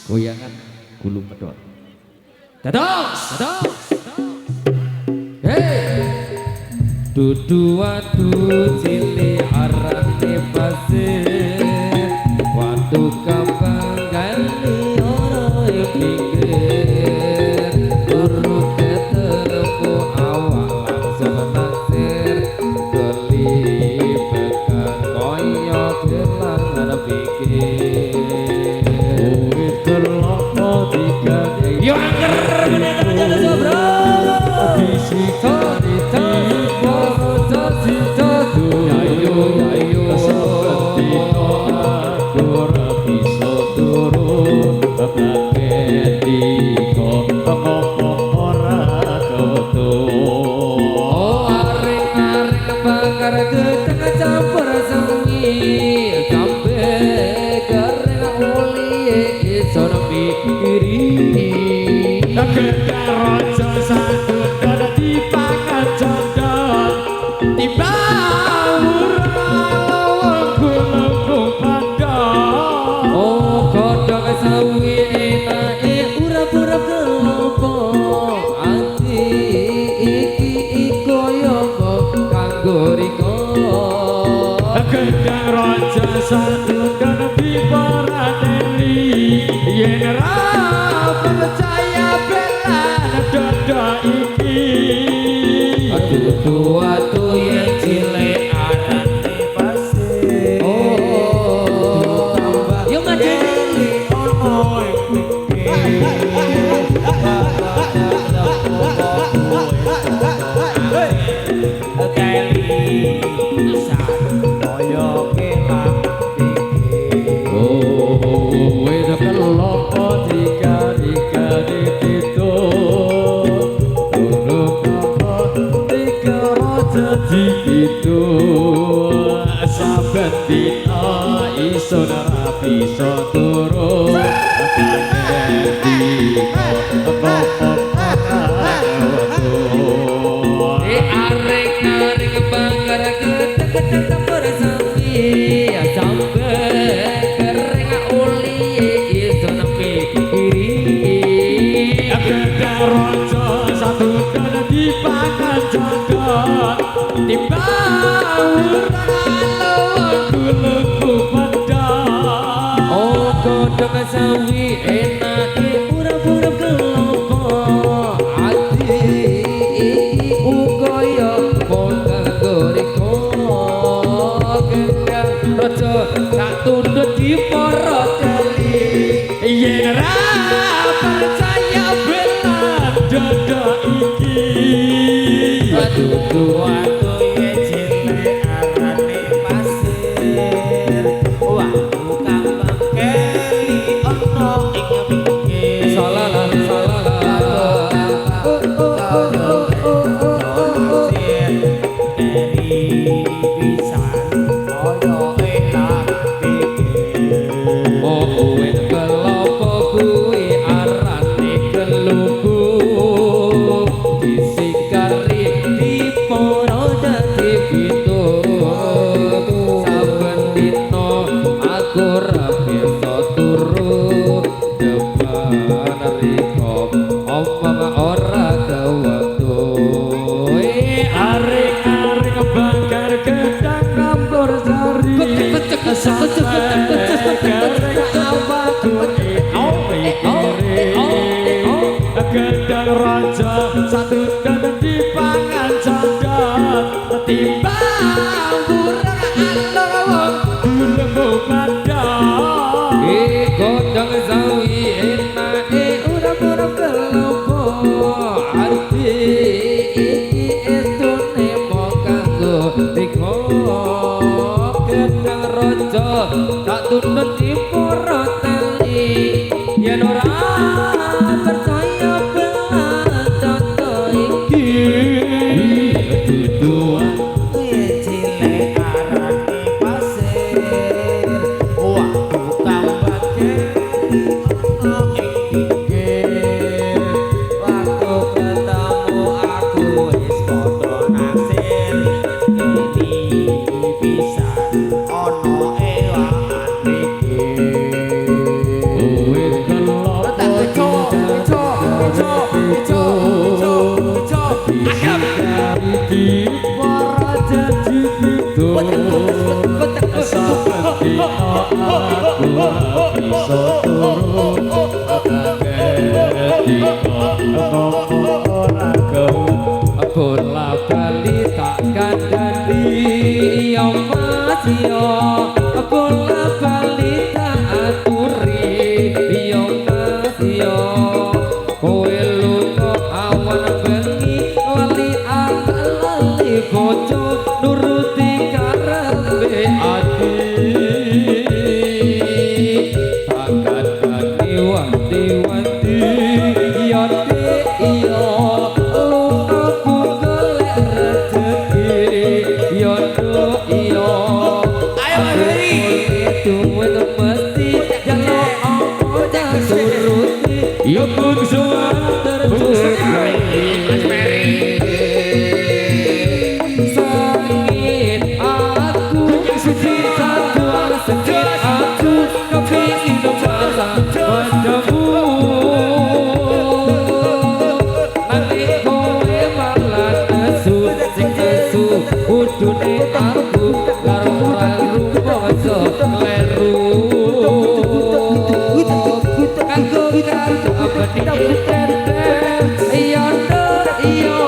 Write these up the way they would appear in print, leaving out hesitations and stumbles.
Goyangan gulung medhot. Dados, dados. Hey. Dudu watu cilik arane pasir. Watu kambang gali ora pinggir. Turu ketemu awak langsung naksir. Kelibekan kaya gelangan pikir. Wit kelopo digane Yo angker meneh temen bro. Oh aring-aring bakar gedeng campur sengi sampe kering uli iso mikiri. Gedang raja sandut dipangan jodot timbang lawang gulung padha. Oh godhong sawi enake urap-urap kelopo ati iki koyo kanggo riko. Gedang raja sandut diparaneni yen ra percaya belan dodo iki. Aduh atuh yen cilik arane pasir. Oh yo madeni ono ing pinggir. Oh wit kelopo tiga-tiga pitu turu kelopo tiga raja pitu saben dina iso ora bisa turu Areng-areng bakar gedeng campur sawi sampe kering uli iso nepi kiri. Gedang raja satu dan dipangan jodot timbang lawang gulungku pedhot. Oh godhong sawi enake urap-urap kelopo ati iki uga ya kanggo riko. Gedang raja tak tundut diporoteli yen ra percaya belan dodo iki. Aduh atuh yen cilik arane pasir waktu kambang keli ono ing pinggir. Salalan salalan Oh wit kelopo kuwi arane kelugu disikari diporo dadi pitu. Saben dina aku ora bisa turu depan riko omong ora kewektu. Arek-arek bakar gedang campur sari gedang raja satu dan dipangan jodot timbang kurang alawang gulemu padha. Godhong sawi enake urap-urap kelopo ati iki estune mung kanggo riko. Gedang raja tak tundut diporoteli yen ora percaya belan conto iki. Dudu Cilik arane pasir waktu kambang ono ing pinggir. Waktu ketemu aku wis padha naksir kene pisan ono ewangan pikir. Wit Kebutuhan tercukupi. Sengit aku, sengit aku, sengit aku, kepingin marah padamu. Nanti kowe malah nesu, sing nesu kudune aku karo ora rumangsa kleru. Kanggo karo benih tetel, iya iya,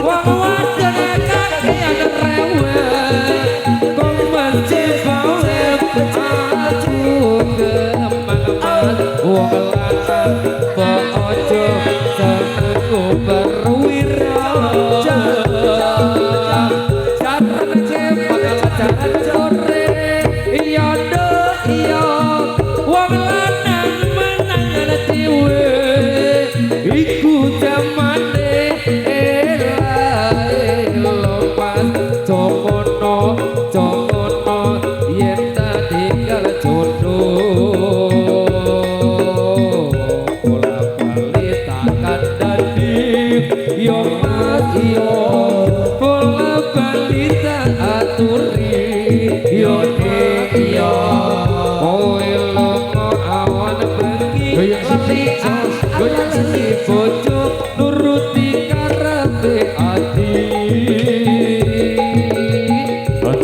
wong wadon kakean rewel, kok mesti bawel aku kemang-emang wong lanang kok aja seneng berwira. Jaran cepak jaran sore, iya iya, wong lanang menangan dhewe, iku jamane lepas jokono jokono yen tinggal jodoh. Bola bali tak kandhani yo mas yo, bola bali tak aturi yo yo, kowe lunga awan bengi lali lali bojo nuruti karepe ati.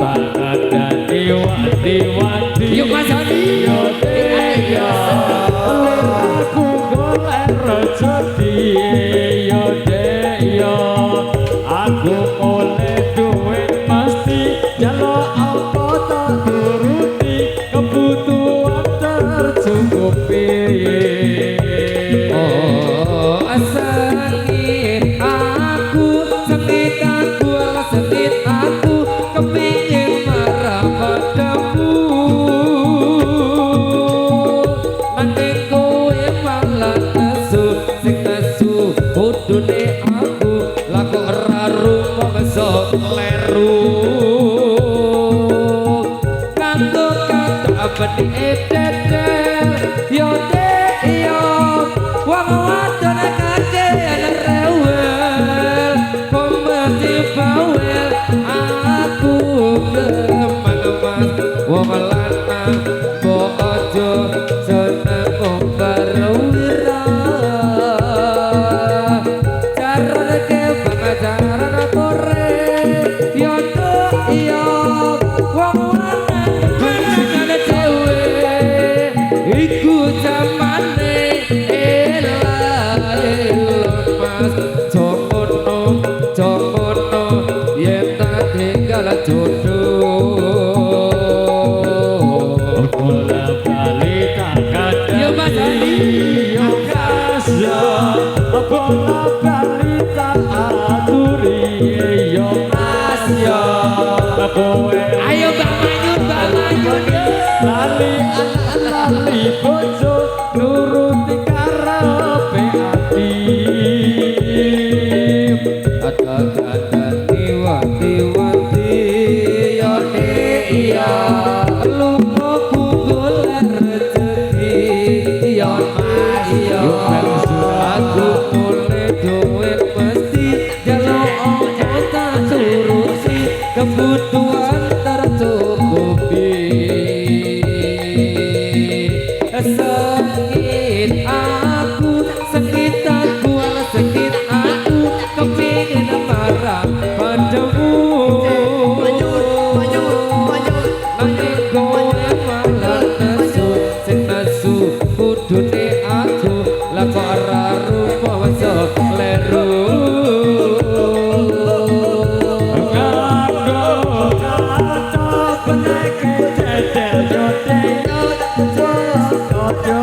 Tak kandhani wati-wati. Yuk Mas Hadi. Yo yo, aku golek rezeki. Yo yo, aku oleh duit mesti jaluk apa tak turuti, kebutuhan tercukupi. Oh, sengit aku, sengit aku, sengit aku, kepingin marah padamu. Nanging kowe malah nesu, sing nesu kudune aku, lah kok ora rumangsa kleru. Kanggo kata benih tetel, yo yo, wong wadon kakean rewel, kok mesti bawel aku kemang-emang wong lanang mbok aja seneng berwira. Jaran kebang jaran kore, yo yo, wong lanang menangan dhewe, iku jamane lepas jokono jokono yen tak tinggal jodoh. Bola bali tak kandhani. Yo Mas Hadi. Yo Mas yo, bola bali tak aturi. Yo Mas yo, kowe Ayo Mbak Manyun, Mbak Manyun. lali lali bojo nuruti karepe ati. Ada kandhani wati-wati, yo iya, lungaku golek rezeki, yo mas yo, aku mulai duit mesti jaluk opo tak turuti, kebutuhan tercukupi. Sengit aku, sengit aku, sengit aku, kepingin marah padamu. Nanging kowe malah nesu, sing nesu kudune aku, lah kok ora rumangsa kleru. Kanggo kaca peneke cecel yo yo yo.